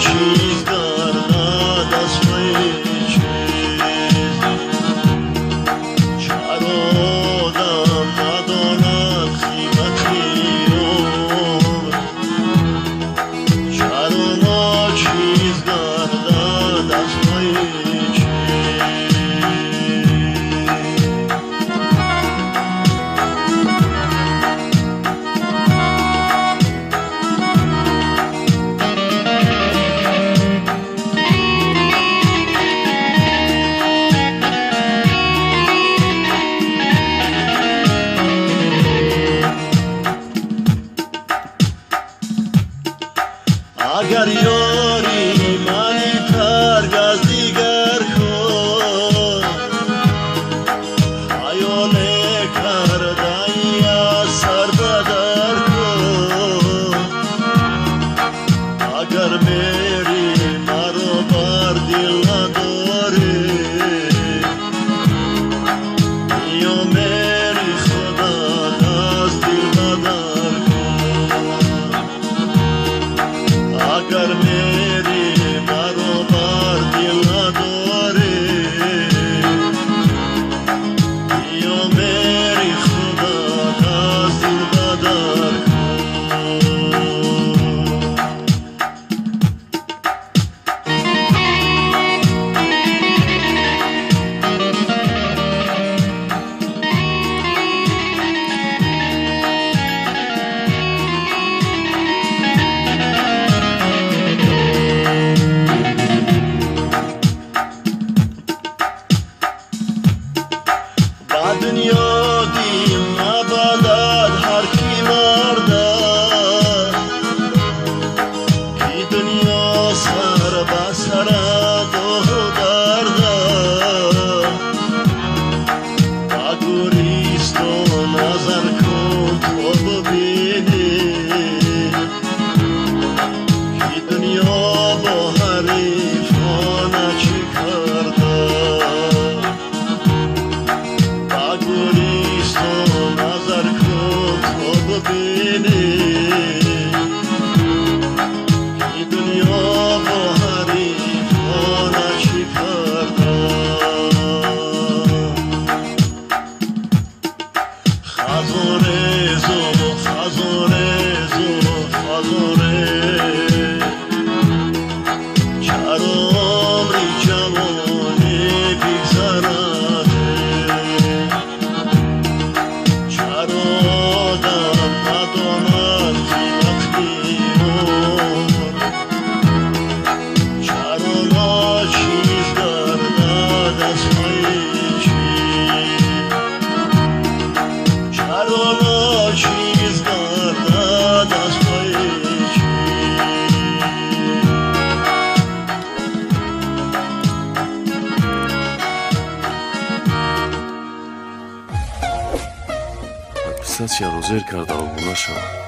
ناچیز گردد از پی چیز. چرا آدم نداند قیمتی عمر، چرا ناچیز گردد از پی چیز. اگر یاری منی ترک از دیگر کن، خیال کردنی از سر بدر کن. اگر میری مرا بر دل نداری، یا میری خدا از دل بدر کن. اگر میری مرا بر دل نداری، یا میری خدا از دل بدر کن. با دنیا دین نبالد هر کی مرده، کی دنیا سر به سر دو درده. با گوریستان نظر کن تا ببینی، کی دنیا با حریفان چی کرده. با گوریستان نظر کن تا ببینی، کی دنیا با حریفان چی کرده. خزان زلف، خزان زلف، خزانه، چرا عمری جوانی بگذرد؟ چرا آدم نداند قیمت عمر، چرا ناچیز گردد از پی چیز، چرا ناچیز گردد از پی چیز. Подписаться розер карда обуна шав.